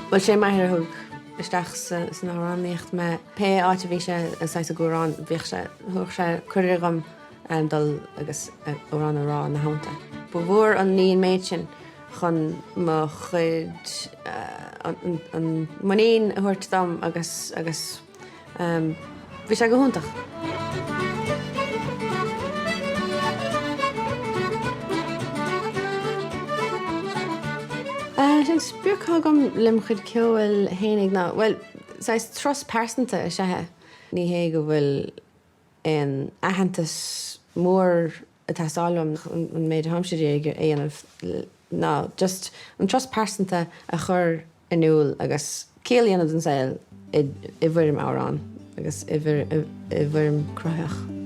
Bhuel, sé m'athair a thug isteach san amhránaíocht mé. Pé áit a bhí sé saghas ag amhrán, bhíodh sé, thabharfadh sé cuireadh dhom dul agus amhrán a rá ina theannta. Ba mhór an ní an méid sin chun mo chuid, an muinín a thabhairt dom agus, agus bhí sé go hiontach. Sé an sprioc atá agam lem chuid ceoil fhéinig ná, bhuel, saghas turas pearsanta is ea é. Ní hé go bhfuil aon aitheantas mór ag teastáil uaim an méid atáimse ag iarraidh a dhéanamh ná just an turas pearsanta a chur in iúl agus ciall a dhéanamh den saol i bhfoirm amhrán agus i bhfoirm cruthaitheach.